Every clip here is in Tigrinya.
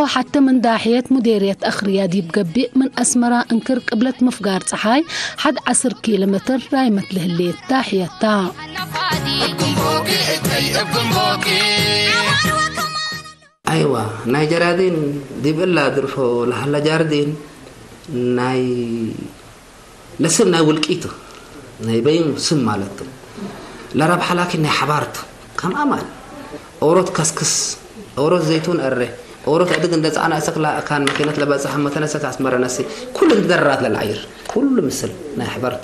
حتى من داحية مديرية أخرية ديب قبي من أسمرة انكر قبلة مفقار صحاي حد عشر كيلومتر رايمة لهلية داحية تا. ኣይዋ ናይ ጀራዲን ዲብ እላ ድርፎ ለሃላ ጃርዲን ናይ ለስም ናይ ውልቂቱ ናይ በይኑ ስም ማለቱ ለረብሓ ላኪን ናይ ሓባርቱ ከም ኣማል ኦሮት ከስክስ ኦሮት ዘይቱን እረ ኦሮት ዕድግ እንደ ጻዕና እሰክላ ካን መኪነት ለበጻሕ መተነሰት ኣስመረነሲ ኩሉ እንደራት ለልዓይር ኩሉ ምስል ናይ ሓባርቱ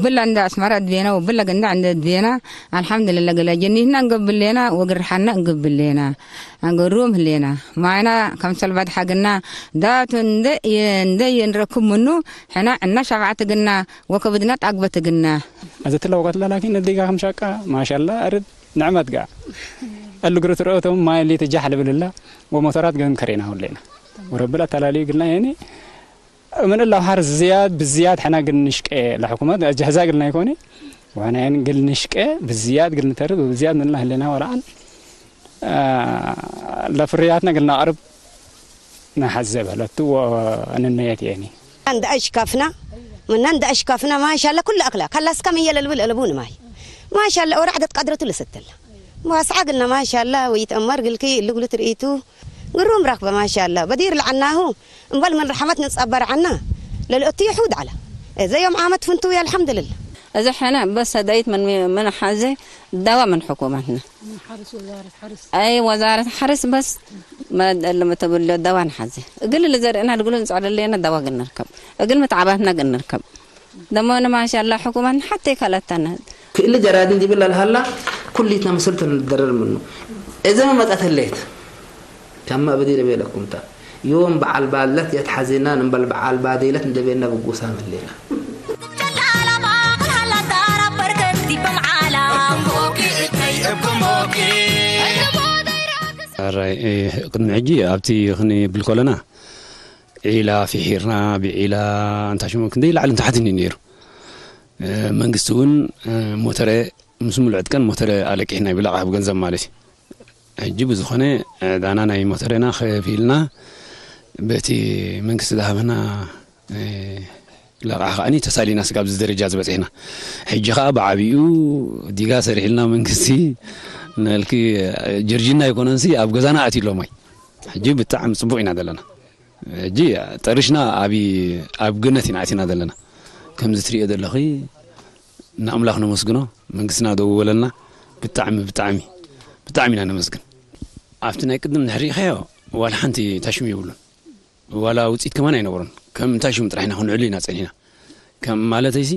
ብላ እንደ ኣስመራ ድቤና ወብላ ገንዳ እንደ ድቤና ኣልሓምዱልላ ገላ ጀኒህና እንገብሌና ወግርሓና እንገብሌና ኣንገሩም ህሌና ማይና ከም ሰልባት ሓግና ዳቱ እንደ እንደ የንረክብ ምኑ ሕና ዕና ሸፋዕት ግና ወከብድና ጣግበት ግና። أزت الله وقت لكن نديك خمشة كا ما شاء الله أرد نعمت كا. اللي قرت رؤوتهم ما اللي تجاه لبللا ومطرات قن كرينا هولينا. ورب لا تلالي قلنا يعني من الله حرز زياد بالزياد حنا قل نشكي لحكومة جهزا قلنا يكوني. وحنا يعني قل نشكي بالزياد قل نترد وبالزياد من الله لنا ورعا. ለፍርያትና ግን ናቕርብ ንሓዘ በለቱ ንነየት የኒ እንዳ ኣሽካፍና ምና እንዳ ኣሽካፍና ማሻላ ኩሉ ኣክላ ካላስካ መየለ ልብል እለቡ ንማይ ማሻላ ኦራዕደት ቃድረቱ ልሰተላ ማስዓ ግና ማሻላ ወይትአማር ግልኪ እልጉሉ ትርኢቱ ግሩም ራክበ ማሻላ በዲር ለዓናሁ እምበል ምን ረሐመት ንጸበር ዓና ለልእቱ ይሑድ ዓላ እዘ ዮም ዓመት ፍንቱ ኣልሐምድልላ እዚ ሕነ በሰ ዳይት ምን ምን ሓዘ ዳዋ ምን ሕኩመትና أي وزارة حرس بس ما اللي متبلو دوا نحزي. قل اللي زرعنا تقولون زعل اللي أنا دوا قلنا نركب. قل متعباتنا قلنا نركب. دمونا ما شاء الله حكومة حتى كلتنا. ክእሊ ጀራዲን ዲብል ኣልሃላ ኩሊትና መሰልተን ንደረር ምኑ እዘ መመጣት ህሌት ከም ኣበዲረ ቤለኩምታ ዮም በዓል ባለት የትሓዜና ንበል በዓል ባዴለት እንደቤና ብጎሳ መሌና ሕራይ ቅድሚ ሕጂ ኣብቲ ክንብል ከለና ዒላ ፊሒርና ብዒላ እንታ ሽሙ ክንደይ ላዕልን ታሕትን እዩ ነይሩ። መንግስቲ እውን ሞተረ ምስ ሙሉእ ዕጥቀን ሞተረ ኣለቂሕና ይብል ኣቕሓ ብገንዘብ ማለት እዩ። ሕጂ ብዝኾነ ዕዳና ናይ ሞተረና ከፊልና በቲ መንግስቲ ዝሃበና ለቕዓ ከዓኒ ተሳሊና ስጋብ እዚ ደረጃ ዝበፅሕና። ሕጂ ከዓ ብዓብኡ ዲጋ ሰሪሕልና መንግስቲ ነልኪ ጀርጂና ኣይኮነንሲ ኣብ ገዛና ኣትዩ ኣሎ ማይ። ሕጂ ብጣዕሚ ፅቡቕ ኢና ዘለና። ሕጂ ጠሪሽና ኣብ ኣብ ገነት ኢና ኣቲና ዘለና። ከምዚ ትሪኦ ዘለኺ ንኣምላኽ ነመስግኖ። መንግስትና ደው በለልና። ብጣዕሚ ብጣዕሚ ብጣዕሚ ኢና ነመስግን። ኣብቲ ናይ ቅድም ንሕሪእኻዮ ዋላ ሓንቲ ታሽሙ የብሉን። ዋላ ውፅኢት ከማን ኣይነበሮን። ከም እንታይ ሽሙ ጥራሕ ኢና ክንዕሉ ኢና ፀኒሕና። ከም ማለተይሲ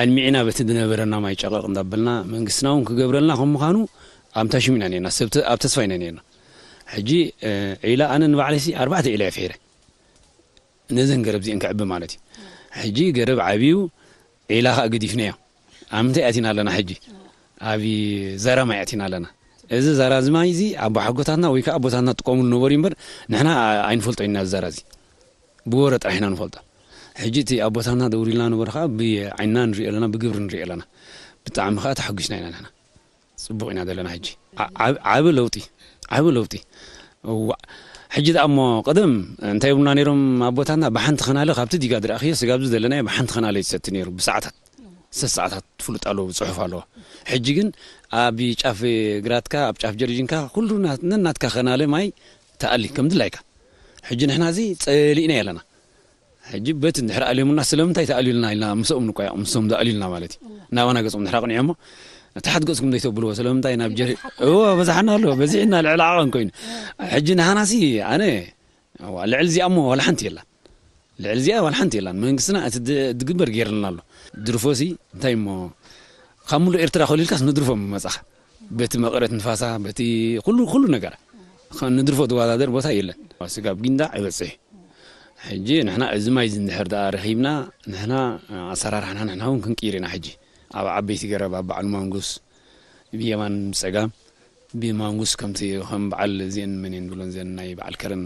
ኣድሚዕና በቲ ዝነበረና ማይ ጨቐቕ እንዳበልና መንግስትና እውን ክገብረልና ከም ምዃኑ ኣብ እንታይ ሽሙ ኢና ነርና። ሰብ ኣብ ተስፋ ኢና ነርና። ሕጂ ዒላ ኣነ ንባዕለይሲ ኣርባዕተ ዒላ እየ ፍሒረ። ነዘን ገረብ እዚአን ክዕቢ ማለት እዩ። ሕጂ ገረብ ዓብዩ ዒላ ከዓ ገዲፍናዮ። ኣብ ምንታይ ኣቲና ኣለና ሕጂ? ኣብ ዘራ ማይ ኣቲና ኣለና። እዚ ዘራ እዚ ማይ እዚ ኣቦሓጎታትና ወይ ከዓ ኣቦታትና ጥቀሙሉ ነበሩ እምበር ንሕና ኣይንፈልጦ ኢና እዚ ዘራ እዚ። ብወረ ጥራሕ ኢና ንፈልጦ። ሕጂ እቲ ኣቦታትና ደውሪልና ነበሩ ከዓ ብዓይንና ንሪኦ ኣለና፣ ብግብሪ ንሪኦ ኣለና። ብጣዕሚ ከዓ ተሓጒስና ኢና ንሕና። ፅቡቕ ኢና ዘለና ሕጂ። ዓብ- ዓብ- ዓብ ለውጢ ዓብ ለውጢ። እዋ ሕጂ ደኣ እሞ ቀደም እንታይ ይብሉና ነይሮም ኣቦታትና፣ ብሓንቲ ኸናለ ካብቲ ዲጋ ዝረኣኽዮ ስጋብ እዚ ዘለናዮ ብሓንቲ ኸናለ እዩ ዝሰቲ ነይሩ ብሰዓታት። ሰሰዓታት ፍሉጥ ኣለዎ፣ ብፅሑፍ ኣለዎ። ሕጂ ግን ኣብ ጫፍ ግራትካ ኣብ ጫፍ ጀርጂንካ ኩሉ ናት- ነናትካ ኸናለ ማይ ተኣሊ ከም ድላይካ። ሕጂ ንሕና እዚ ፀሊእና ኣለና። ሕጂ በቲ እንድሕር ኣልዮምና ስለምንታይ ተኣልዩልና ኢልና ምስኦም ንቋየቕ፣ ምስኦም ዝኣልዩልና ማለት እዩ። ናባና ገጾም እንድሕር ኣቕኒዖሞ፣ ታሕት ገጽኩም ዘይተብልዎ ስለምንታይ ናብ ጀሪ እዎ በዛሕና ኣሎ በዚሕና ልዕሊ ዓቐን ኮይኑ። ሕጂ ንሃናሲ ኣነ እዋ፣ ልዕሊ እዚኣ እሞ ዋላ ሓንቲ የላን። ልዕሊ እዚኣ ዋላ ሓንቲ የላን። መንግስትና እቲ ድ- ድግበር ገይርልና ኣሎ። ድርፎሲ እንታይ እሞ ካብ ሙሉእ ኤርትራ ኮሊልካስ ንድርፎ መጻኻ። በቲ መቐረት ንፋሳ በቲ ኩሉ ኩሉ ነገራ ንድርፎ ዝወዳደር ቦታ የለን። ስጋብ ጊንዳዕ ይበፅሕ። ሕጂ ንሕና እዚ ማይ እዚ እንድሕር ደኣ ረኺብና ንሕና ኣሰራርሓና ንሕና እውን ክንቅይር ኢና። ሕጂ ኣብ ዓበይቲ ገረብ ኣብ በዓል ማንጉስ ብየማን ብፀጋም ብማንጉስ ከምቲ ከም በዓል እዚአን መን እየን ንብለን እዚአን ናይ በዓል ከረን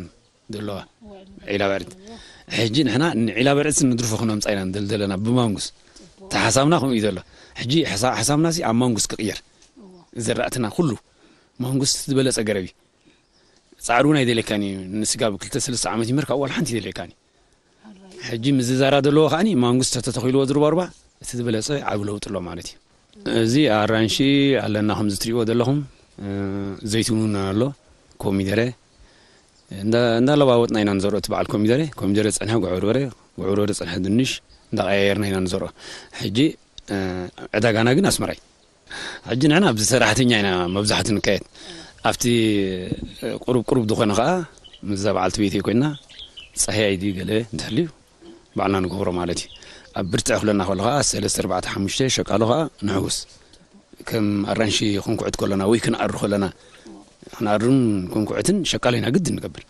ዘለዋ ዒላ በርዕድ። ሕጂ ንሕና ንዒላ በርዕድ ንድርፎ ክነምፃ ኢና ንደል ዘለና ብማንጉስ። እቲ ሓሳብና ከምኡ እዩ ዘሎ። ሕጂ ሓሳ- ሓሳብና ሲ ኣብ ማንጉስ ክቕየር። ዘራእትና ኩሉ ማንጉስ ዝበለፀ ገረብ እዩ። ጻዕሪ እውን ኣይደልየካን እዩ። ንስጋብ ክልተ ሰለስተ ዓመት ይምህር፣ ካብኡ ዋላ ሓንቲ ኣይደልየካን እዩ። ሕጂ ምዝዛራ ዘለዎ ከዓኒ ማንጉስቶ ተተኺልዎ ዝሩባሩባ እቲ ዝበለጸ ዓቢ ለውጢ ኣሎ ማለት እዩ። እዚ ኣራንሺ ኣለና፣ ከምዚ ትሪእዎ ዘለኹም፣ እ፣ ዘይትውን ኣሎ፣ ኮሚደረ፣ እንዳ-፣ እንዳለዋወጥና ኢና ንዘርኦ። እቲ በዓል ኮሚደረ፣ ኮሚደረ ጸኒሑ፣ ጉዕ በርበረ፣ ጉዕ በርበረ ጸኒሑ፣ ድንሽ እንዳቀያየርና ኢና ንዘርኦ። ሕጂ፣ እ፣ ዕዳጋና ግን ኣስመራ እዩ። ሕጂ ንሕና ኣብዚ ሰራሕተኛ ኢና መብዛሕቱ ንካየድ። ኣብቲ፣ እ፣ ቁሩብ ቁሩብ ዝኾነ ኸኣ ምስዛ በዓልቲ ቤተይ ኮይና፣ ጸህያይ ድዩ ገለ እንተህልዩ ባዕልና ንገብሮ ማለት እዩ። ኣብ ብርትዕ ክብለና ከሎ ኸኣ ሰለስተ፣ ኣርባዕተ፣ ሓሙሽተ ሸቃሎ ኸኣ ንሕውስ። ከም ኣራንሺ ክንኩዕት ከለና ወይ ክንኣሪ ከለና፣ ክንኣርን ክንኩዕትን ሸቃሎ ኢና ግድን ንገብር።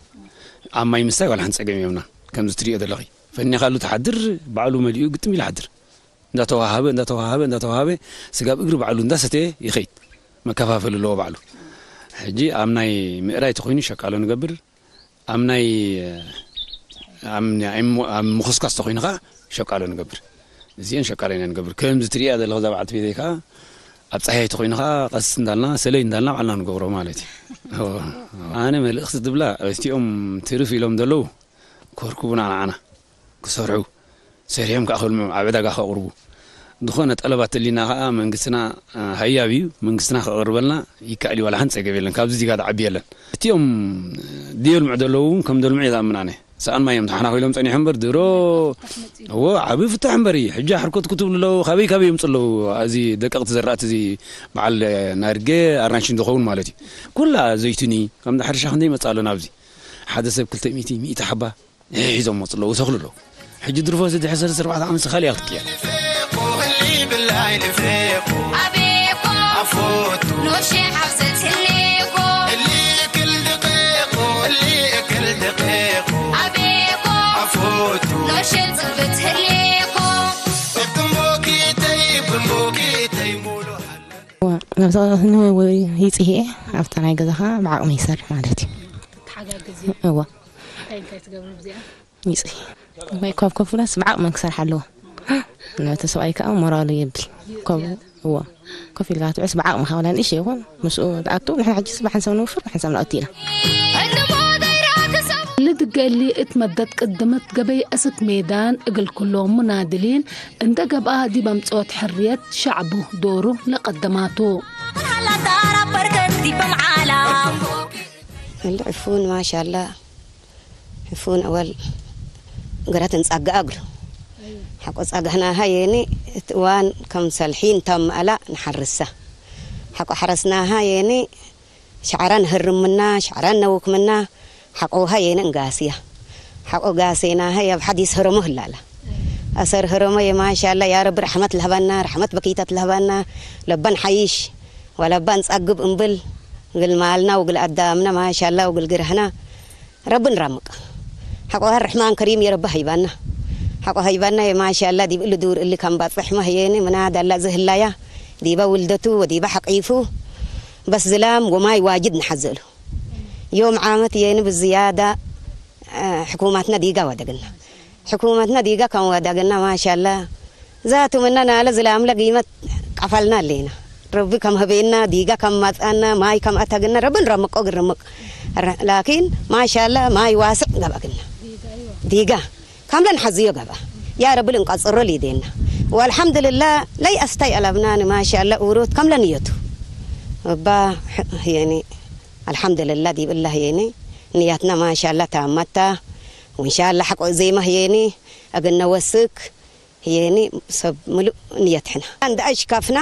ኣብ ማይ ምስታይ ዋላ ሓንቲ ጸገም የብልናን። ከምዚ ትሪኦ ዘለኺ፣ ፈኒኻሉ ትሓድር፣ ባዕሉ መሊኡ ግጥም ኢሉ ይሓድር። እንዳተዋሃበ፣ እንዳተዋሃበ፣ እንዳተዋሃበ፣ ስጋብ እግሪ ባዕሉ እንዳሰተየ ይኸይድ። መከፋፈሊ ኣለዎ ባዕሉ። ሕጂ ኣብ ናይ ምእራይ ተኾይኑ ሸቃሎ ንገብር፣ ኣብ ናይ፣ ኣብ ናይ፣ ኣብ ምኹስኳስ ተኾይኑ ኸዓ ሸቃሎ ንገብር። እዚአን ሸቃሎ ኢና ንገብር። ከምዚ ትሪእያ ዘለኹ እዛ በዓልቲ ቤተይ ከኣ ኣብ ጸሓይ ተኾይኑ ኸዓ ቀስ እንዳልና፣ ሰለይ እንዳልና ባዕልና ንገብሮ ማለት እዩ። እወ። ኣነ መልእኽቲ ዝብላ እቲኦም ትርፍ ኢሎም ዘለዉ ከርክቡና ንዓና ክሰርሑ፣ ሰሪሖም ከኣ ከልምዑ፣ ኣብ ዕዳጋ ከቕርቡ። ዝኾነ ጠለባት ተሊና ከኣ መንግስትና፣ እ፣ ሃያብ እዩ። መንግስትና ከቕርበልና ይከኣል እዩ፣ ዋላ ሓንቲ ጸገም የለን። ካብዚ ዚጋ ዝዓቢ የለን። እቲኦም ድየልምዑ ዘለዉ እውን ከም ደልምዑ እየ ዝኣምን ኣነ። ሰኣን ማይ እዮም ተሓናኺሎም ጸኒሖም እምበር ድሮ፣ እዎ፣ ዓቢ ፍታሕ እምበር እዩ። ሕጂ ሕርኮት ክትብሉ ኣለዉ፣ ካበይ ካበይ ይምጹ ኣለዉ? እዚ ደቀቕቲ ዘራእቲ እዚ በዓል ናርገ ኣራንሽን ዝኸውን ማለት እዩ። ኩላ ዘይቱኒ፣ ከም ሕርሻ ክንደይ ይመጽእ ኣሎ ናብዚ? ሓደ ሰብ ክልተ ሚእቲ፣ ሚእቲ ሓባ ሒዞም መጽእ ኣለዉ፣ ይተኽሉ ኣለዉ። ሕጂ ድርፎ እዚ ድሕሪ ሰለስተ ኣርባዕተ ዓመት ካሊእ ክትቅየር። እዋ፣ ናብ ዝቐረብኒ ወይ ይጽህየ ኣብታ ናይ ገዛኻ ብዓቕመይ ይሰርሕ ማለት እዩ። ትሓጋግዝ እዩ። እዋ። እንታይ እንታይ ትገብሪ ብዚኣ? ይጽሂ። ወይ ካብ ኮፍ ኢላስ ብዓቕመን ክሰርሓ ኣለዎ። ነቲ ሰብኣይ ከኣ ሞራሉ የብል። ካብ፣ እዋ። ኮፍ ኢልካ ትብዕስ ብዓቕምኻ፣ ወላ ንእሽተይ ይኹን ምስኡ ትኣቱ። ንሕና ሕጂ ስባሕን ሰብ ንውፍር፣ ንሕን ሰብ ንኣቱ ኢና። ልድገሊ እትመደት ቅድመት ገበይ እስት ሜዳን እግል ኩሎም ሙናድሊን እንደ ገብኣ ዲብ ኣምጽኦት ሕርየት ሸዕቡ ዶሩ ለቀደማቱ። እሊ ዕፉን ማሻላ፣ ዕፉን ኣወል ግራት እንጻግኣ እግሉ። ሓቆ ጻግሕናሃ የኒ እቲ እዋን ከም ሰልሒ እንታምኣላ ንሓርሳ። ሓቆ ሓረስናሃ የኒ ሸዕራ ንህርምና፣ ሸዕራ ነውክምና፣ ሓቆ ውሃ የኒ እንጋስያ። ሓቆ ጋሴናሃ የብ ሓዲስ ህረሞ ህላላ። ኣሰር ህረሞ የማሻላ ያ ረቢ ረሕመት ለህባና፣ ረሕመት በኪታት ለህባና፣ ለባን ሓይሽ፣ ወለባን ጻግብ እምብል፣ ግል ማልና ወግል ኣዳምና ማሻላ ወግል ግርህና፣ ረቢ ንራምቅ። ሓቆ ርሕማን ከሪም የረቢ ሃይባና። ሓቆ ሃይባና የማሻላ ዲብ እሊ ዱር እሊ ከም ባጽሕ ማህየኒ ምና ዳላ ዝህላያ፣ ዲባ ውልደቱ ወዲባ ሓቂፉ፣ በስ ዝላም ወማይ ዋጅድ ንሓዘሉ። ዮም ዓመት የኒ ብዝያዳ፣ እ፣ ሕኩማትና ዲጋ ዋደግና። ሕኩማትና ዲጋ ከም ዋዳግና ማሻላ። ዛቱ ምና ናለ ዝላምለ ጊመት ቀፋልና ኣለና። ረቢ ከም ህቤና፣ ዲጋ ከም ማጻና፣ ማይ ከም ኣታግና፣ ረቢ ንረምቆ ግርምቅ። ረ-፣ ላኪን ማሻላ ማይ ዋስዕ ገባግና። ዲጋ ከምለን ሓዝዮ ገባ። ያ ረቢ ልንቀጽሮ ሊዴና። ወአልሐምዱልላ ለይ ኣስታይ ኣላብናን ማሻላ ኡሮት ከምለን እዮቱ። እባ የኒ ኣልሐምዱልላ ዲብላ የኒ ንያትና ማሻላ ታማታ። ወንሻላ ሐቆ ዜማ የኒ ኣግነ ወስክ የኒ ሰብ ምሉእ ንየት ሕና። እንዳ ኣሽካፍና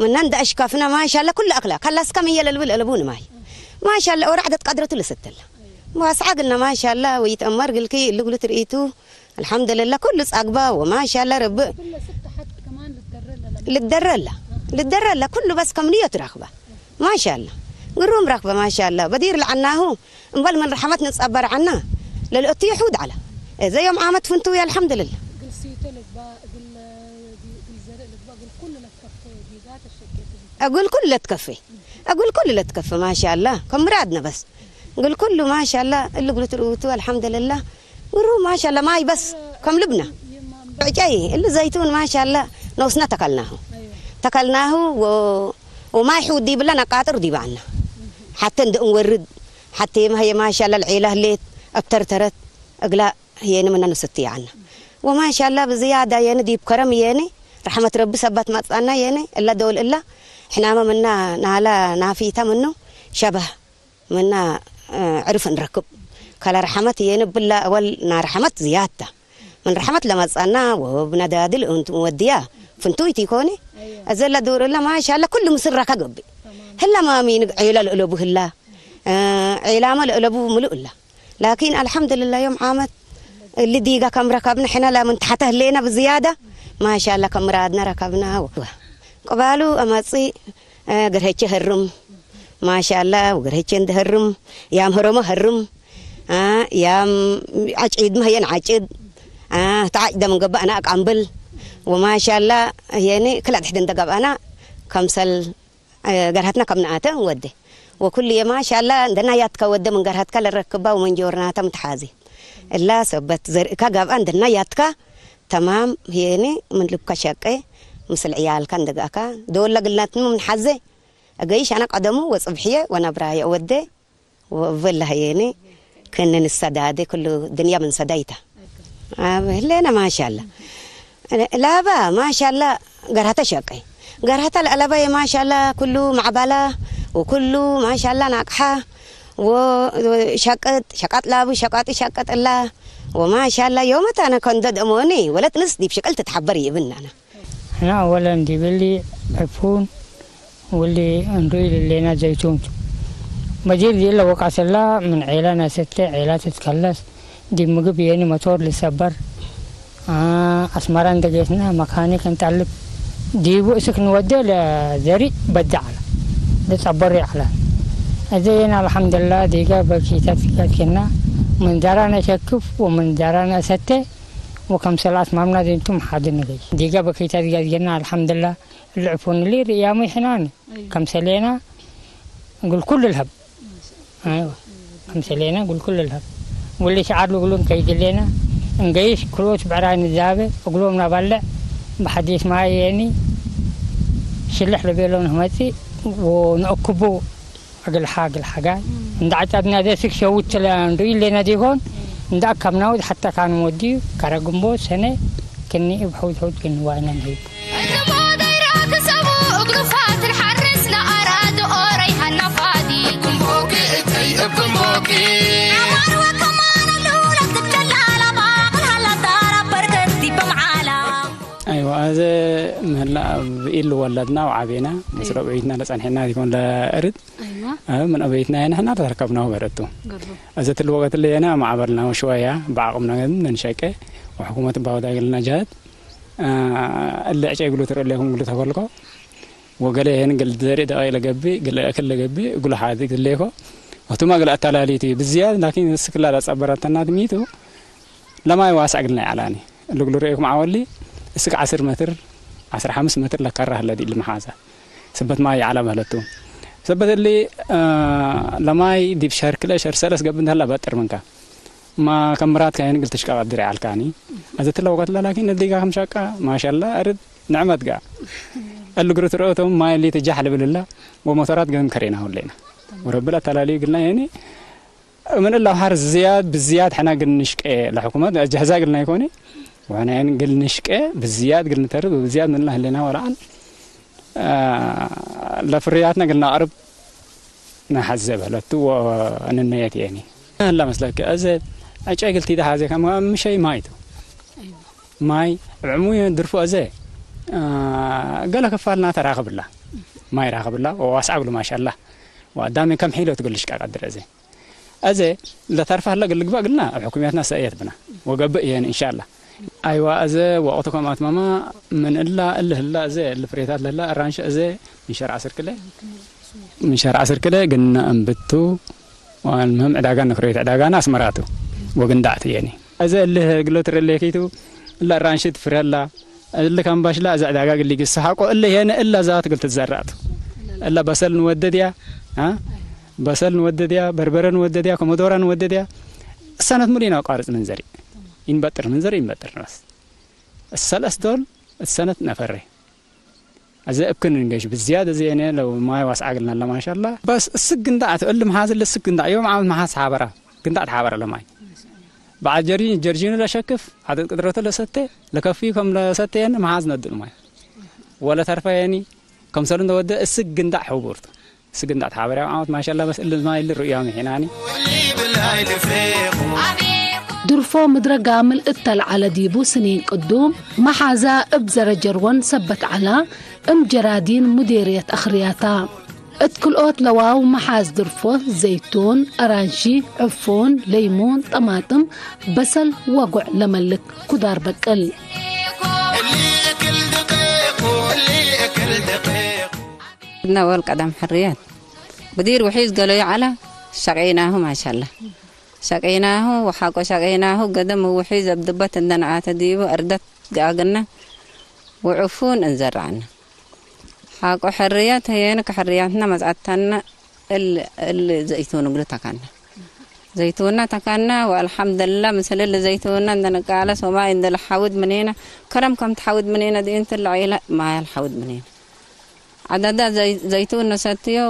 ምና እንዳ ኣሽካፍና ማሻላ ኩሉ ኣክላ ካላስካ ምየ ለልብል ኣለቡ ንማይ ማሻላ ወራዕደት ቀድረቱ ልሰተላ። ዋስዓ ግና ማሻላ ወይት ኣማር ግልኪ ልጉሉ ትርኢቱ ኣልሐምዱልላ ኩሉ ጻግባ ወማሻላ ረብእ ልደረላ ልደረላ ኩሉ በስ ከም ንየት ራኽባ ማሻላ ግሩም ራኽባ ማሻላ በዲር ለዓናሁ እምበል ምን ረሐመት ንጸበር ዓና ለልእቱ ይሑድ ዓላ እዘ ዮም ዓመት ፍንቱ ኣልሐምዱልላ። እጉል ኩሉ ለትከፌ እጉል ኩሉ ለትከፌ ማሻላ ከም ምራድነ በስ እጉል ኩሉ ማሻላ እልጉሉ ትርኡቱ ኣልሐምዱልላ። ግሩም ማሻላ ማይ በስ ከም ልብና ዕጨይ እሊ ዘይቱን ማሻላ ነውስና ተከልናሁ ተከልናሁ ወ-፣ ወማይ ሕውዲ ይብለን ኣቃጥር ዲባና ሓተ እንደ እንወርድ ሓቲ የማህ የማሻላ ልዒላ ህሌት ኣብተርተረት እግላ የኒ ምና ንስቲ ያዓና። ወማሻላ ብዝያዳ የኒ ዲብ ከረም የኒ ረሕመት ረቢ ሰባት ማጻና የኒ እላ ደውል እላ ሕናመ ምና ናላ ናፊታ ምኑ ሸባህ ምና ዕርፍ እንረክብ። ካላ ረሕመት የኒ ብላ ወል ና ረሕመት ዝያድታ ምን ረሕመት ለመጻና ወብነዳድል እንቱ ወድያ ፍንቱይ ቲኮኒ። እዘላ ዱርላ ማሻላ ኩሉ ምስራካ ገብእ። ህላ ማሚ ንግ ዒላ ልእለቡ ህላ ዒላማ ልእለቡ ምሉእ እላ። ላኪን ኣልሓምዱልላ ዮም ዓመት እሊ ዲጋ ከም ረከብና ሕና ላ ምን ተሓተ ህሌና ብዝያዳ ማሻላ ከም ምራድና ረከብና። ቅባሉ ኣማጺ ገርሀቼ ህርም ማሻላ ገርሀቼ እንድህርም ያም ህረሞ ህርም ያም ዓጭድ መህየን ዓጭድ ተዓጭደ ምን ገባእና ኣቃምብል ወማሻላ የኒ ክላ ድሕድ እንደገባእና ከምሰል ገርሀትና ከም ንኣተ ወደ ወኩሉ የማሻላ እንደና ያትካ ወደ ምን ገርሀትካ ለረክባ ወመንጆርናታ ምትሓዚ እላ ሰበት ዘርእካ ጋብኣ እንደና ያትካ ተማም የኒ ምን ልብካ ሸቀ ምስል ዕያልካ እንደጋእካ ደወላ ግልናትኑ ምን ሓዘ እገይሽ ኣነ ቀደሙ ወጽብሕየ ወነብራየ ወደ ወበላህየኒ ከነ ንሰዳደ ኩሉ ድንያ ምን ሰዳይታ ኣብ ህሌና ማሻላ ላባ ማሻላ ገራተ ሸቀ ገራተ ለአለባየ ማሻላ ኩሉ ማዕባላ ወኩሉ ማሻላ ናቅሓ ወሸቅጥ ሸቃጥ ላቡ ሸቃጢ ሸቅጥ እላ ወማሻላ ዮመት ኣነ ከንደድ እሞኒ ወለት ንስ ዲብ ሽቅል ትትሓበር ይብናና ሕና ወለን ዲብሊ ዕፉን ውሊ እንዱይ ልሌና ዘይቱንቱ መዲር ዲለ ወቃሰላ ምን ዔላ ነሰተ ዔላ ትትከለስ ዲብ ምግብ የኒ መቶር ልሰበር ኣስመራ እንደጌትና መካኒክ እንጠልብ ዲቡ እስክ ንወደ ለዘሪእ በዲ ዓላ ልጸበሪ ዓላ እዘ የን አልሐምድላ ዲጋ በኪታት ጋትኬና ምን ዳራ ነሸክፍ ወምን ዳራ ነሰተ ወከምሰል አስማምና ዲንቱ መሓድን ገይ ዲጋ በከይታ ዲጋ ዲገና አልሐምድላ ልዕፉን ሊ ርእያሙ ይሕናኒ ከምሰሌና እግል ኩሉ ልሀብ ኣይዋ ከምሰሌና እግል ኩሉ ልሀብ ወሊ ሸዓር ልግሉን ከይድሌና እንገይሽ ክልኦት ብዕራይ ንዛበ እግሎም ናባልዕ ብሓዲስ ማየኒ ሽልሕ ልቤሎ ንህመጺእ ወንአክቦ ኣግልሓ ኣግልሓ ጋይ እንዳ ዓጫድና ደስክ ሸውት ስለ ንርኢ ኣለና ዲኾን እንዳ ኣካብናው ሓታ ካን ወዲ ካራ ግንቦት ሰነ ክኒ እብ ሐውት ሐውት ክንዋይና ንህይብ ኣይዋ ኣዘ ምህላ ኣብ ኢሉ ወለድና ኣብ ዓቤና ምስ ረብዒትና ለጸንሐና ይኮን ለእርድ ምን ኣበይትና ንሕና ተረከብናሁ በረቱ። እዚ ትልወቀትለ የና ማዕበልና ወሽወያ ብዓቅምና ግን ነንሸቀ ወሕኩመት ባወዳ ይግልና ጃት እለ ዕጨ ይግሉ ትርኢ ኣለኩም ግሉ ተፈልኮ ወገለ ይህን ግል ዘርኢ ደቂ ለገቢ ግል እክል ለገቢ እግሉ ሓዚ ግሌኮ ወቱማ ግል ኣታላሊቲ ብዝያድ ላኪን ስክላ ዳጸበረተና ድሚቱ ለማይ ዋስዕ ግልና ይዓላኒ እልግሉ ርእይኩም ዓወሊ እስክ ዓስር መትር ዓስራ ሓምስ መትር ለካራ ህለ ዲል መሓዛ ስበት ማይ ይዓላ በህለቱ ሰበት እሊ ለማይ ዲብ ሸርክለ ሸርሰለስ ገብን ህላ በጥር ምንካ ማ ከምራት ካይን ግል ትሽቃ ቀድር ይዓልካኒ ኣዘትለ ወቀትለ ላኪን እዲጋ ከም ሸቃ ማሻላ እርድ ንዕመት ጋ እልግሩ ትርእቶም ማይ ሊ ትጃሕ ልብልላ ወሞተራት ገን ከሬና ሁሌና ወረብል ኣታላሊ ግልና የኒ ምን እላ ሀር ዝያድ ብዝያድ ሕና ግን ንሽቀ ለሕኩመት ጀህዛ ግልና ይኮኒ ወሕና ግን ግል ንሽቀ ብዝያድ ግል ንተርብ ብዝያድ ምንላ ህሌና ወላዓል ለፍርያትና ግል ናቅርብ ንሓዘ በህለቱ ወንነየት የኒ ህላ መስለክ እዘ ዕጨ ግልቲ ተሓዘ ከም ምሸይ ማይቱ ማይ ዕሙ ድርፎ እዘ ገለ ክፋልና ተራኽብላ ማይ ራኽብላ ወዋስዓ ግሉ ማሻላ ወኣዳሚ ከም ሒሎ ትግልሽ ቃ ቀድር እዘ ኣዘ ለተርፋ ህላ ግልግባ ግልና ኣብ ሕኩምያትና ሰእየት ብና ወገብእ የን እንሻላ ኣይዋ ኣዘ ወቅቱ ከም ኣትማማ ምን እላ እሊ ህላ ኣዘ እሊ ፍሬታት ለህላ ኣራንሽ ኣዘ ምን ሸርዓ ስርክለ ምን ሸርዓ ስርክለ ግና እንብቱ ዋልምህም ዕዳጋ ንክሬት ዕዳጋና ኣስመራቱ ወግንዳዕት የኒ ኣዘ እሊ ግሎ ትረለኪቱ እላ ኣራንሽ ትፍረላ እሊ ካምባሽላ ኣዘ ዕዳጋ ግሊ ግስሓቆ እሊ የን እላ ዛት ግል ትዘራእቱ እላ በሰል ንወደድያ በሰል ንወደድያ በርበረ ንወደድያ ኮሞዶራ ንወደድያ ሰነት ሙሉ ኢና ቋርጽ መንዘሪ ይንበጥር መንዘሪ ይንበጥር ነስ ሰለስ ዶል ሰነት ነፈረ እዚ እብክን እንገሽ ብዝያደ እዚ የኔ ለው ማይ ዋስዓ ግልና ለማሻላ። በስ እስግ ግንዳዕ ትእልም ሀዝል እስግ ግንዳዕ ዮም ዓመት መሓዝ ሓበራ ግንዳዕ ተሓበረ ለማይ በዓል ጀርጂን ጀርጂኑ ለሸክፍ ዓደት ቅድረቱ ለሰተ ለከፊ ከም ለሰተየን መሓዝ ነድል ማይ ወለ ተርፈየኒ ከም ሰሉ እንደወደ እስግ ግንዳዕ ሕቡርቱ እስግ ግንዳዕ ተሓበረ ዓመት ማሻላ። በስ እልም ማይ ልርእያ ምሒናኒ። ድርፎ ምድረ ጋምል እተልዓለ ዲቡ ስኒን ቅዱም መሓዛ እብ ዘረጀርወን ሰበት ዓላ እም ጀራዲን ሙዴርየት ኣኽርያታ። እት ክልኦት ለዋው መሓዝ ድርፎ ዘይቱን፣ ኣራንሺ፣ ዕፉን፣ ለይሙን፣ ጠማጥም፣ በሰል ወጉዕ ለመልክ ኩዳር በቅል። እድና ወል ቀዳም ሕርያት ብዲር ውሒዝ ገለዩ ዓላ ሸቀይናሁ ማሻላ ሸቀይናሁ ወሓቆ ሸቀይናሁ ገደም ውሒዝ ኣብ ድበት እንደነኣተ ዲቡ እርደት ገኣግና ውዕፉን እንዘራዕና ሓቆ ሕርያት ህየን ከሕርያትና መጻታና እል እል ዘይቱን እግሉ ተካና ዘይቱና ተካና ወአልሐምደላ ምስል እል ዘይቱና እንደነቃለ ሶማይ እንደለ ሓውድ ምኔና ከረም ከም ተሓውድ ምኔና ድኢንት ለዒለ ማይ አልሓውድ ምኔና ዓዳዳ ዘይቱን ነሰትዮ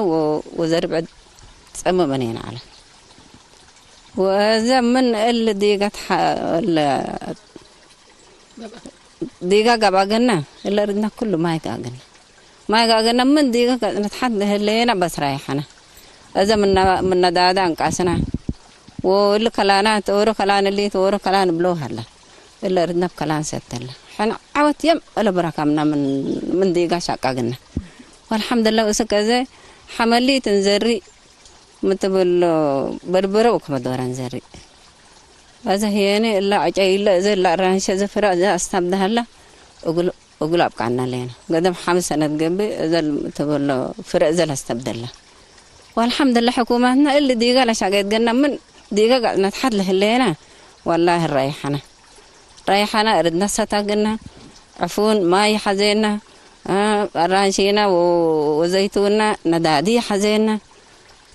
ወዘርብዕ ጸምእ ምኔና አለ ወዘ ምን እል ዲጋ ዲጋ ጋባገና እለ ርድና ኩሉ ማይ ጋገና ማይ ጋገና ምን ዲጋ ነትሓት ለህለየና በስራ ይሓና እዘ ምነዳዳ እንቃስና ወል ከላና ተወሩ ከላን ሊ ተወሩ ከላን ብሎ ሃላ እለ ርድና ከላን ሰተላ ሕን ዓወት የም እለ ብራካምና ምን ዲጋ ሻቃግና والحمد لله እስከ እዘ ሓመሊት እንዘሪ ምትብል በርበረ ወከመ ዶራ እንዘሪ እዘ ህየኒ እላ ዕጨይ እለ እዘ እላ ራንሸ እዘ ፍረ እዘ ኣስታብደሃላ እጉል ኣብቃና ለየና ገደም ሓምስ ሰነት ገብእ እዘ ትብሎ ፍረ እዘ ላስተብደላ والحمد لله ሕኩማትና እሊ ዲጋ ለሻገየት ገና ምን ዲጋ ጋጽነት ሓት ለህለየና والله ራይሓና ራይሓና እርድና ሰታግና ዕፉን ማይ ሓዘየና ኣራንሺና ወዘይቱና ነዳዲ ሓዘየና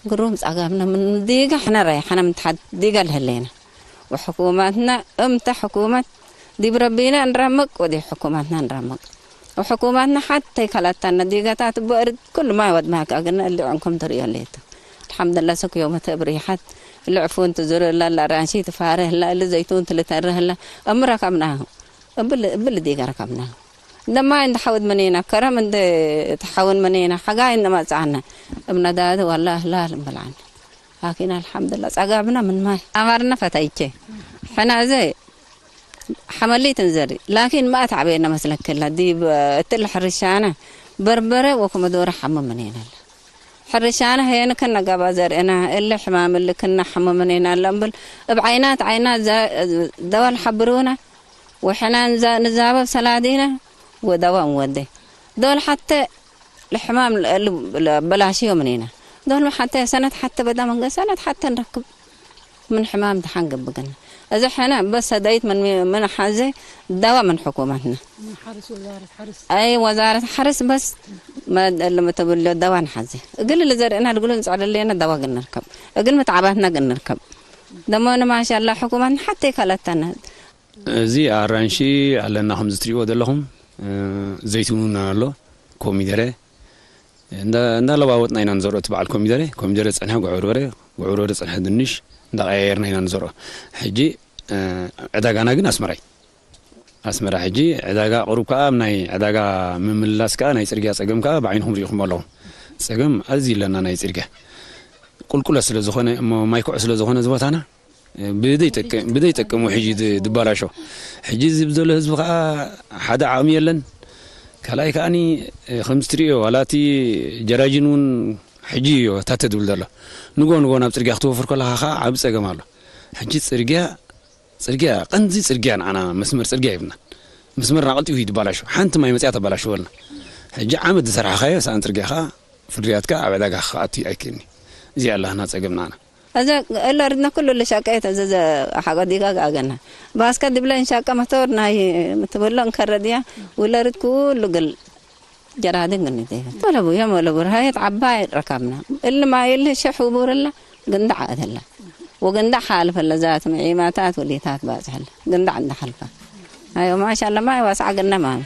ግሩም ጻጋምና ምን ዲጋ ሕና ራይሓና ምን ተሓት ዲጋ ለህለየና وحكوماتنا امتى حكومات دي بربينا نرمق ودي حكوماتنا نرمق وحكوماتنا حتى كالاتنا ديغاتات بأرد كل ما يود معك أقلنا اللي عنكم تريا ليت الحمد لله سك يوم تبريحات اللي عفون تزور لا لا رانشي تفاره لا اللي زيتون تلتره لا أمرك أمناه بل بل ديغا ركبناه لما عند حود منينا كرم عند تحاول منينا حقا عند ما زعنا أمنا داد والله لا لم بلعنا لكن الحمد لله ጸጋብና ምን ማይ ኣማርና ፈታይቼ ሕና እዚ ሓመሊት እንዘሪ ላኪን ማእት ዓበየና መስለክላ ዲብ እትል ሕርሻና በርበረ ወኮመዶረ ሓመ ምኔናል ሕርሻና ሄን ከነጋባ ዘርእና እለ ሕማም እለ ከነ ሓመ ምኔናል እምብል እብ ዓይናት ዓይናት ደዋል ሓብሩና ወሕና ንዛበብ ሰላዲና ወደዋ እንወደ ዶል ሓተ لحمام بلاش يومنينا دول حتى سنة حتى بدا من سنة حتى نركب من حمام دحان قبقنا إذا حنا بس هدايت من من حازة دوا من حكومتنا حرس وزارة حرس أي وزارة حرس بس ما لما تقول له دوا نحازة قل اللي زرعنا تقول نسعر لنا دوا قلنا نركب قل متعباتنا قلنا نركب دمونا ما شاء الله حكومتنا حتى كالتنا እዚ ኣራንሺ ኣለና ከምዚ ትሪእዎ ዘለኹም ዘይትውንና ኣሎ ኮሚደረ እንዳለዋወጥና ኢና ንዘርኦ እቲ በዓል ኮሚደረ ኮሚደረ ፀንሐ ጉዕብርበረ ጉዕብርበረ ፀንሐ ድንሽ እንዳቀያየርና ኢና ንዘርኦ ሕጂ ዕዳጋና ግን ኣስመራ እዩ ኣስመራ ሕጂ ዕዳጋ ቅሩብ ከዓ ኣብ ናይ ዕዳጋ ምምልላስ ከዓ ናይ ፅርግያ ፀገም ከዓ ብዓይንኹም ሪኢኹም ኣለኹም ፀገም ኣዝዩ ኣለና ናይ ፅርግያ ቁልቁለት ስለ ዝኾነ እሞ ማይኩዕ ስለ ዝኾነ እዚ ቦታና ብደይ ጠቅም ብደይ ጠቅም ውሕጂ ድባላሾ ሕጂ እዚ ብዘሎ ህዝቢ ከዓ ሓደ ዓቕሚ የለን ካልኣይ ከዓኒ ከምዚ ትሪኦ ዋላ እቲ ጀራጂን እውን ሕጂ እዮ ታተ ድብል ዘሎ ንጎ ንጎ ናብ ፅርግያ ክትወፍር ከለካ ከዓ ዓብ ፀገም ኣሎ ሕጂ ፅርግያ ፅርግያ ቀንዚ ፅርግያ ንዓና መስመር ፅርግያ ይብልና መስመርና ቀልጢፉ እዩ ድባላሾ ሓንቲ ማይ መፅያ ተባላሽወልና ሕጂ ዓመት ዝሰራሕካዮ ሰኣን ፅርግያ ከዓ ፍርያትካ ኣብ ዕዳጋ ክኣቱ ኣይክእልኒ እዚኣ ኣላህና ፀገም ንዓና እዛ እላ ርድና ኩሉ ለሻቀየት እዛ ሓቀ ዲጋ ጋገና ባስካ ድብለ እንሻቀ መቶር ናይ ምትብሎ እንከረድያ ውለርድ ኩሉ ግል ጀራድን ግን ዲጋ ወለቡ የም ወለቡ ራየት ዓባይ ረካብና እል ማይል ሸሕ ውቡርላ ግንዳ ዓእተላ ወግንዳ ሓልፈለ ዛት ምዒማታት ወሊታት ባጽሐለ ግንዳ እንዳ ሓልፋ ኣዮ ማሻላ ማይ ዋስዓ ግና ማሚ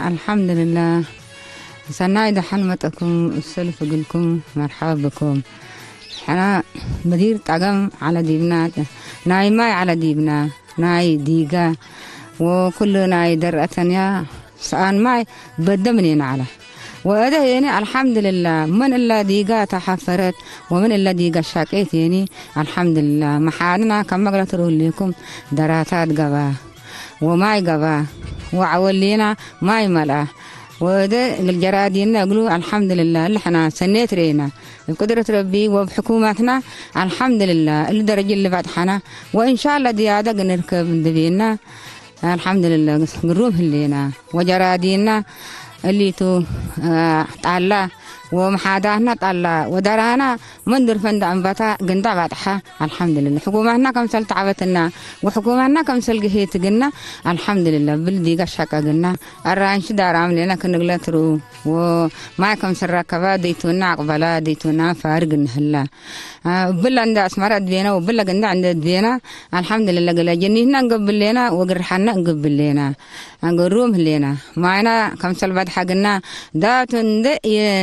ኣልሓምዱልላህ። ሰናይ ደሓን መጠኩም፣ እሰልፍ እግልኩም፣ መርሓባ ብኩም። ሕና ምዲር ጣገም ዓለ ዲብና፣ ናይ ማይ ዓለ ዲብና፣ ናይ ዲጋ ወኩሉ ናይ ደረተንያ ሰኣን ማይ በደምን የና ዓለ። ወእደ የኒ ኣልሓምዱልላህ፣ ምን እላ ዲጋ ተሓፈረት ወምን እላ ዲጋ ሻቄት የኒ ኣልሓምዱልላህ። መሓድና ከም መግለትሩ ህሊኩም ደራታት ገባ ወማይ ገባ ወዓወሊና ማይ መልኣ ወደ እግል ጀራዲና እግሉ ኣልሓምዱልላህ። ልሕና ሰኔት ሬና እብ ቅድረት ረቢ ወብ ሕኩማትና ኣልሓምዱልላህ። እሊ ደረጅ እሊ ባጥሓና ወእንሻላ ዝያዳ ግንርከብ እንድቤና ኣልሓምዱልላህ። ግሩም ህሌና ወጀራዲና እሊቱ ጣላ ወመሓዳህና ጣላ ወደራና መንድር ፈንዳ እንባታ ግንዳ ባጥሓ ኣልሓምዱልላህ። ሕኩማትና ከምሰል ተዓበትና ወሕኩማትና ከምሰል ግሄት ግና ኣልሓምዱልላህ። ብል ዲጋ ሻቃ ግና ኣራንሽ ዳር ኣምሌና ክንግለት ርኡ ወማይ ከምሰል ረከባ ደይቱና ኣቅበላ ደይቱና ፋርግ እንህላ። ብላ እንዳ ኣስመራ ድቤና ወብላ ግንዳ እንደ ድቤና ኣልሓምዱልላህ። ገላ ጀኒትና እንገብሌና ወግርሓና እንገብሌና። ኣንገሩም ህሌና ማይና ከምሰል ባድሓ ግና ዳቱ እንደ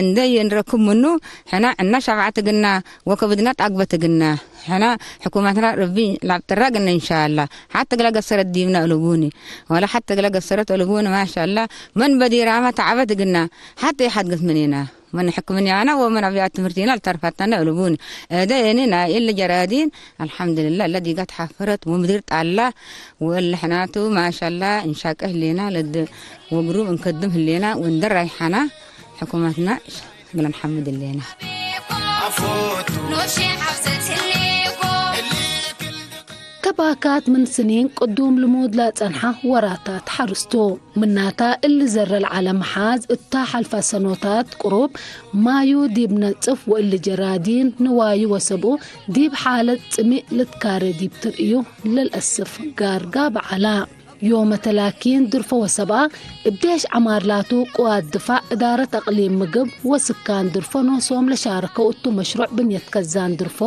እንደ የንረክብ ምኑ ሕና ዕና ሸብዓት ግና ወከብድና ጣግበት ግና ሕና ሕኩማትና ረቢ ላብጥራ ግና ኢንሻአላ። ሓተ ግላ ገሰረት ዲብና እልቡኒ ወላ ሓተ ግላ ገሰረት እልቡኒ ማሻአላ። መን በዲራማ ተዓበት ግና ሓተ ይሓድገት ምኒና መን ሕክምና ያና ወመን ኣብያት ትምህርቲና ልተርፋታና እልቡኒ። እደ እኔ ናይ እለ ጀራዲን ኣልሓምዱልላህ። እለ ዲጋ ተሓፈረት ወምድር ጣላ ወእለ ሕናቱ ማሻላ እንሻቀ ህሌና ለደ ወግሩም እንከድም ህሌና ወንደር ራይሓና ሕኩማትና ግለን ሓምድ ህሌና። ተባካት ምን ስኒን ቅዱም ልሙድ ላጸንሓ ወራታት ሓርስቱ ምናታ እሊ ዘረ ለዓለ መሓዝ እታ ሓልፋ ሰኖታት ቅሩብ ማዩ ዲብ ነጽፍ ወእሊ ጀራዲን ንዋዩ ወሰብኡ ዲብ ሓለት ጽሚእ ልትካረ ዲብ ትርእዩ ለልአስፍ ጋርጋ በዓላ። ዮመ ተላኪን ድርፎ ወሰብኣ እብ ዴሽ ዐማር ላቱ ቅዋት ድፋዕ እዳረት አቅሊም ምግብ ወስካን ድርፎ ኖሶም ለሻረከው እቱ መሽሩዕ ብንየት ከዛን ድርፎ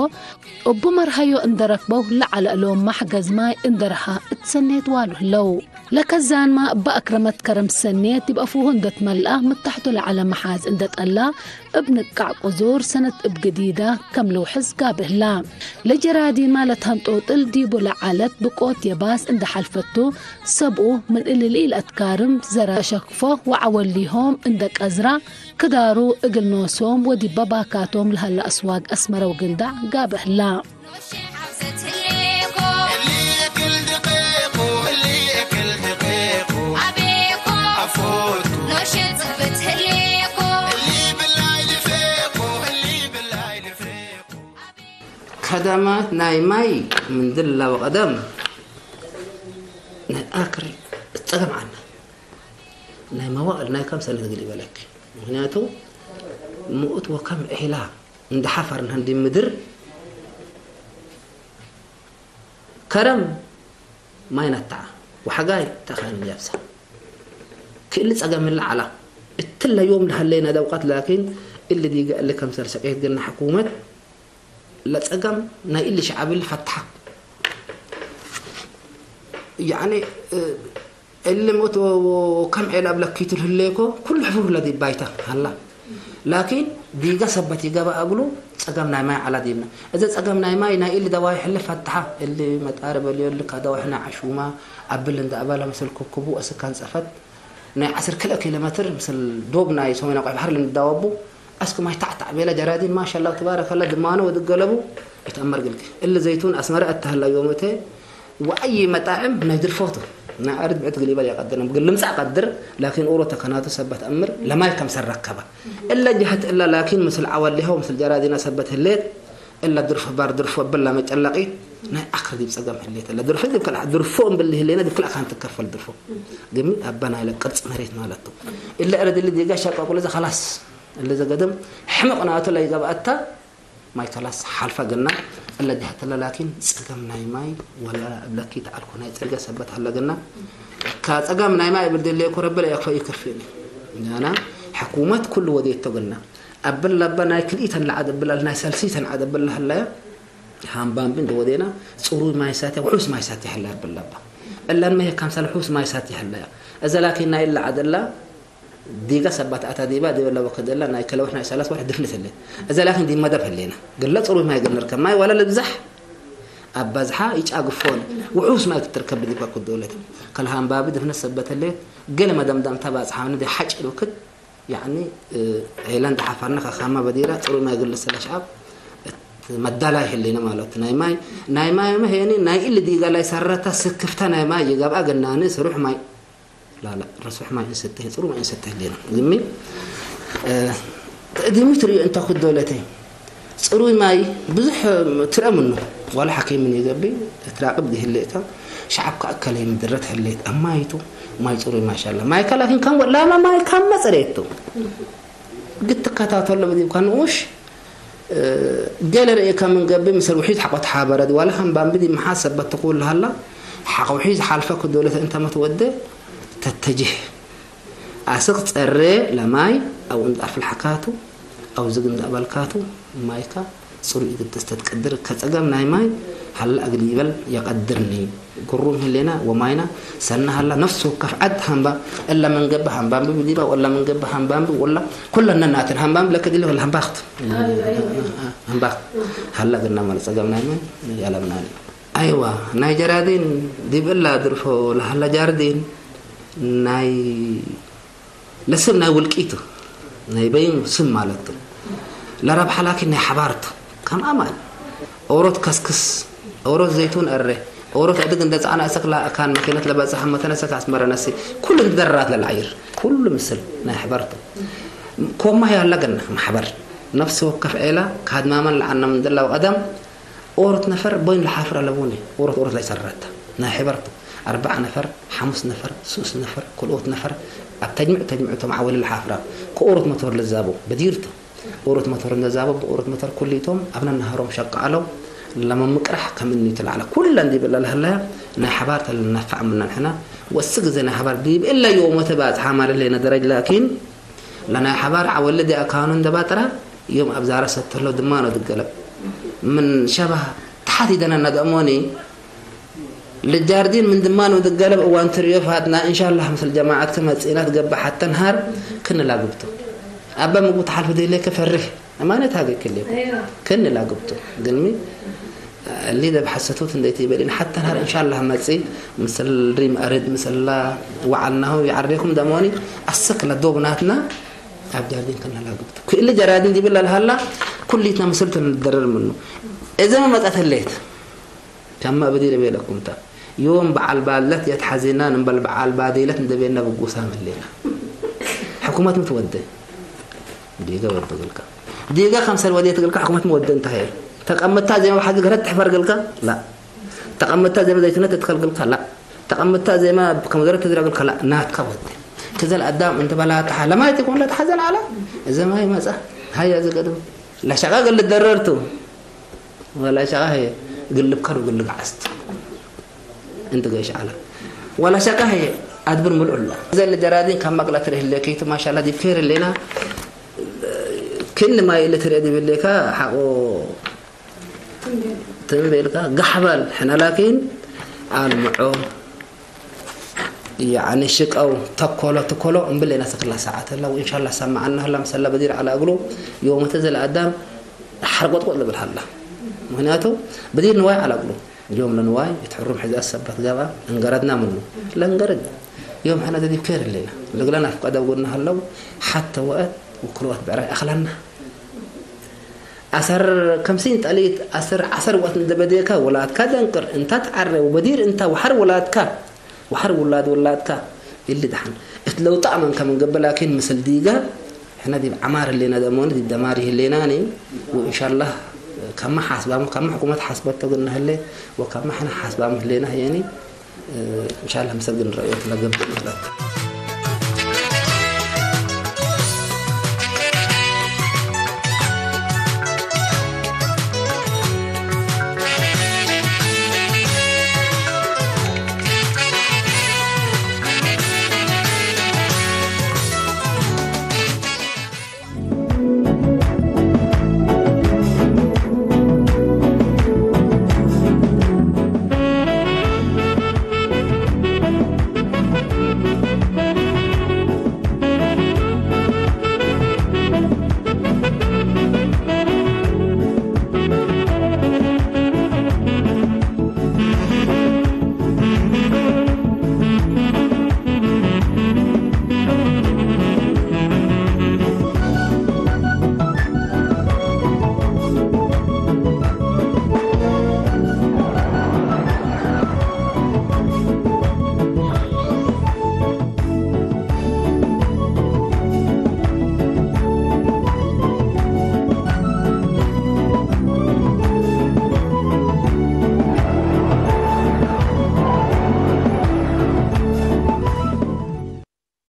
እቡ መርሀዮ እንደ ረክበው ለዐለ እሎም ማሕገዝ ማይ እንደ ረሃ እት ሰኔት ዋሉ ህለው። ለከዛን ማ እበ አክረመት ከረም ሰኔት ዲብ አፉሁ እንደ ትመልአ ምታሕቱ ለዐለ መሓዝ እንደ ጠላ እብ ንቃዕ ቅዙር ሰነት እብ ግዲዳ ከም ልውሕዝ ጋብእ ህላ። ለጀራዲን ማለት ሀንጦጥል ዲቡ ለዓለት ብቆት የባስ እንደ ሐልፈቱ ሰብኡ ምን እሊ ልኢል አትካርም ዘረ ሸክፎ ወዐወሊሆም እንደ ቀዝራ ክዳሩ እግል ኖሶም ወዲበ ባካቶም ለሀለ አስዋግ አስመረ ወግንዳዕ ጋብእ ህላ። ከደማት ናይ ማይ ምንድላ ወቀደም ናይ ኣክር እጸገም ዓና ናይ መዋእል ናይ ከም ሰነት ግል ይበለክ። ምክንያቱ ምኡት ወከም ዒላ እንደ ሓፈር ንህንዲ ምድር ከረም ማይ ነተዓ ወሓጋይ ተኻይን ያብሳ ክእሊ ጸገም እለ ዓላ እትለ ዮም ለሃለይና ደውቃት ላኪን እሊ ዲገ እሊ ከምሰል ሰቄት ግና ሕኩመት ለጸገም ናይ እሊ ሸዓብ እሊ ፈትሓ። ያዕኒ፣ እ፣ እሊ ምኡት ወ-፣ ወ-፣ ከም ዔል ኣብ ለኪቱ ህሌኮ ኩሉ ሕፉር ለዲባይታ ሃላ። ላኪን ዲጋ ሰበት ይገባ እግሉ ጸገም ናይ ማይ ዓላ ዲብና። እዘ ጸገም ናይ ማይ ናይ እሊ ደዋይ ሕሊ ፈትሓ። እሊ መጣር በልዮ እሊ ካደዋይ ሕና ዓሹማ ኣብል እንደ ኣባላ ምስል ክኩቡ እስካን ጸፈት ናይ ዓሰርተ ክልተ ኪሎ ሜትር ምስል ዶብ ናይ ሰሜን ኣቋይ ባሕር ልንዳወቡ። ኣስክ ማይ ታዕታዕ ቤለ ጀራዲን ማሻላ ተባረከላ ድማነ ወድገለቡ። ይተኣመር ግልክ እሊ ዘይቱን ኣስመረ ኣተሃላ ዮም እተ ወኣይ መጣዕም ናይ ድርፎቱ ናይ ኣርድ ብዕት ግሊበል የቀድርም ግልምጻ ቀድር ላኪን ኦሮ ተከናቱ ሰበት ኣምር ለማይ ከም ሰረከባ እለ ጀህት እላ ላኪን ምስል ዓወሊሃው ምስል ጀራዲና ሰበት ህሌት እለ ድርፎ ባር ድርፎ ብላ መጨለቂት ናይ ኣክር ዲብ ጸገም ህሌት እለ ድርፎ ዲብ ከልዓ ድርፎ እምብል ህሌና ዲብ ክልኣ ካን ትከፈል ድርፎ ግሚ ኣባ ናይ ለቅርጽ መሬት ማለቱ እለ እረድ እለ ዲጋ ሻቃቁለ ዘ ከላስ እለ ዘገደም ሕመቅ ናቱ ላይ ገባኣታ ማይ ከላስ ሓልፋ ገና እለ ዲሃተለ ላኪን ጸገም ናይ ማይ ወላ እብለኪ ተዓልኩ ናይ ጽርገ ሰበት ሃለ ገና ከጸገም ናይ ማይ እብል ደለ ኮረበለ ያክፈ ይከፍኒ ያና ሕኩመት ኩሉ ወዴቶ ገና ኣብል ለባ ናይ ክልኢተን ለዓድ እብል ናይ ሰልሲተን ዓድ እብል ለሃለያ ሃምባምቢ እንደ ወዴና ጽሩይ ማይ ሳትያ ውሑስ ማይ ሳትያ ሃለ ኣብል ለባ እለን መሄ ካምሳል ውሑስ ማይ ሳትያ ሃለያ እዘ ላኪን ናይ ለዓድ እላ ዲጋ ሰባት ኣታ ዲባ ዲበላ ወከደላ ናይ ከለወሕ ናይ ሰላስ ወርሕ ድፍነት ኣለ። እዛ ላኪን ዲመደብ ህሌና። ገለ ጽሩይ ማይ ገነር ከማይ ዋላ ልብዛሕ ኣብ ባዝሓ ይጫግፎን ውሑስ ማይ ክትርከብ ዲባ ኩደውለት። ከልሃም ባቢ ድፍነት ሰበተለ ገለ መደምዳምታ ባጽሓ ንዲ ሓጭ ልውክት ያኒ ዒለን ተሓፋርና ከካማ በዲራ ጽሩይ ማይ ግልሰላ ሸዓብ መዳላይ ህሌና ማለት ናይ ማይ ናይ ማይ መሄኒ ናይ ኢል ዲጋ ላይ ሰረታ ስክፍታ ናይ ማይ ይገብኣ ገናኒ ስሩሕ ማይ ላላ ረሱሕ ማይ እንሰተ ጽሩ ማይ እንሰተ ህሌና ግሚ ዲሚ ትሪኦ እንታ ኩዶለተይ ጽሩይ ማይ ብዙሕ ትረምኑ ዋላ ሓኪም ምን ይገቢ ትራቅብ ግህሌታ ሸዓብ ከኣከለ ምድረት ህሌት ኣማይቱ ማይ ጽሩይ ማሻላ ማይ ከላኪን ከም ወላማ ማይ ካብ መጸሬቱ ግትከታተሎ በዲብካ ንኡሽ ገለ ርእየ ከም እንገብር ምስል ውሒድ ሓቆት ሓበረድ ዋላ ከም ባንብዲ መሓሰበት ትኹል ሃላ ሓቅ ውሒድ ሓልፈ ክዶለት እንተ መትወደ ተተጅህ ኣስቕ ጸረ ለማይ ኣብ እንዳ ፍልሓካቱ ኣብ ዝግ እንዳ በልካቱ ማይካ ጽሩ ይግድስ ተትቀድር ከጸገም ናይ ማይ ሃላ እግል ይበል የቀድርኒ ግሩም ህሌና ወማይና ሰና ሃላ ነፍስ ወከፍ ዓድ ሃምባ እላ መንገባ ሃምባምቢ ብዲባ ወላ መንገባ ሃምባምቢ ወላ ኩለና ናትን ሃምባምቢ ለከ ዲለ ወላ ሃምባክት ሃምባክት ሃላ ግና ማለት ጸገም ናይ ማይ ያለምናኒ ኣይዋ ናይ ጀራዲን ዲብላ ድርፎ ለሃላ ጃርዲን ናይ ለስም ናይ ውልቂቱ ናይ በይኑ ስም ማለቱ ለረብሓ ላኪን ናይ ሓባርቱ ከም ኣማን ኦሮት ከስክስ ኦሮት ዘይቱን እረ ኦሮት ዕድግ እንደ ጻዕና እሰክላ ካን መኪነት ለበጻ ሐመተነ ሰክ ኣስመረ ነሲ ኩሉ ደራት ለልዓይር ኩሉ ምስል ናይ ሕበርቱ ኮማ ያላ ገና ማሕበር ነፍሲ ወከፍ ዔላ ካድማመን ለዓና ምን ደላው ቀደም ኦሮት ነፈር ቦይን ለሓፍር ኣለቡኒ ኦሮት ኦሮት ላይ ሰረታ ናይ ሕበርቱ ኣርባዓ ነፈር ሓሙስ ነፈር ሱስ ነፈር ኩልኦት ነፈር ኣብ ተጅምዕ ተጅምዕ ቶም ዓወሊ ለሓፍራ ክኦሮት መቶር ለዛቡ በዲርቱ ኦሮት መቶር ለዛቡ ብኦሮት መቶር ኩሊቶም ኣብ ነናሃሮም ሸቃ ኣለው ለመምቅራሕ ከም እኒ ትላዕለ ኩለን ዲብላ ለህለያ ናይ ሓባር ተለናፋዕ ምናን ሕና ወስ ግዜ ናይ ሓባር ዲብ እላ ዮሞ ተባጽሓ ማለት ለና ደረጅ ላኪን ለናይ ሓባር ዓወሊ ዲኣ ካኑ እንደባጥራ ዮም ኣብ ዛራ ሰተሎ ድማ ነው ድገለብ ምን ሸባህ ተሓት ይደና ነደእሞኒ ልጃርዲን ምን ድማ ነው ድገለብ እዋን ትሪዮ ፋትና እንሻላህ ምስል ጀማዓት ከመጽእና ትገባ ሓተን ሃር ክንላግብቶ ኣባ ምግቡ ተሓልፍ ደይለ ከፈርህ ኣማነት ሃገ ክልኩ ክንላግብቶ ግልሚ ሊደ ብሓሰቶት እንደይትይበልን ሓተን ሃር እንሻላህ መጺ ምስል ሪም ኣርድ ምስላ ወዓልናሁ ይዓሬኩም ደሞኒ ኣሰክ ለዶብ ናትና ኣብ ጃርዲን ክንላግብቶ ክእሊ ጀራዲን ዲብል ኣልሃላ ኩሊትና ምስል ትንደረር ምኑ እዘ መመጻት ህሌት ከም ብዲር ቤለኩምታ ዮም በዓል ባለት የትሓዜና ንበል በዓል ባዴለት እንደቤና ብጉሳ መሌና ሕኩመት ምትወደ ዲጋ ወደ ግልካ ዲጋ ከምሰል ወደ ትግልካ ሕኩመት ምወደ እንታይ ተቀምታ ዜማ ብሓቂ ገረት ትሕፈር ግልካ ላ ተቀምታ ዜማ ዘይትነት ትከል ግልካ ላ ተቀምታ ዜማ ከም ዘረት ትዝራ ግልካ ላ ናትካ ወደ ከዘል ኣዳም እንተ በላ ተሓ ለማየት ይኮን ለተሓዘን ዓላ እዘ ማይ መጻ ሃያ ዝገድም ለሸቃ ገል ደረርቱ ወላ ሸቃ ግልብካ ነው ግልግ ዓስት እንት ገሽ ዓላ ወላ ሸቃ ኣድብር ምልኡላ ዘለ ጀራዲን ካብ መቅላ ትርህ ለከይቱ ማሻላ ዲብ ከይር ሌና ክን ማይ ኢለ ትርአ ዲብሌካ ሓቆ ትንቤልካ ጋሕባል ሕና ላኪን ኣልምዖ ያኒ ሽቀው ተኮሎ ትኮሎ እምብል ኢና ተክላ ሰዓት ላ ወኢንሻላ ሰማዓና ህላ መሰላ በዲር ዓላ እግሉ የውመተ ዘለ ኣዳም ሓርቆጥቆጥ ልብል ሃላ ምክንያቱ በዲር ንዋይ ዓላ እግሉ ዮም ለንዋይ እትሕሩም ሕዚ ኣሰባት ገባ እንገረድና ምኑ ለንገረድ ዮም ሕና ዘዲብ ከይር ኣለና ልግለና ፍቀደ ጎና ሃለው ሓተ ወአት ውክልዋት ብዕራይ ኣኽላና ኣሰር ከምሲን ጠሊት ኣስር ዓሰር ወቅት እንደበደካ ወላትካ ደንቅር እንታ ተዓረ ወበዲር እንታ ወሓር ወላትካ ወሓር ውላድ ወላትካ ኢሊ ደሓን እት ለውጣ ኣመን ከም እንገበ ላኪን ምስል ዲጋ ሕና ዲብ ዓማር ህሌና ደሞን ዲብ ደማር ይህሌናኒ ወኢንሻላህ ከማ ሓስባሙ ከማ ሕኩመት ሓስበቶ ግና ህሌ ወከማ ሕና ሓስባሙ ህሌና ህየኒ እንሻላህ ምሰል ግን ረእዮት ለገብእ ማለት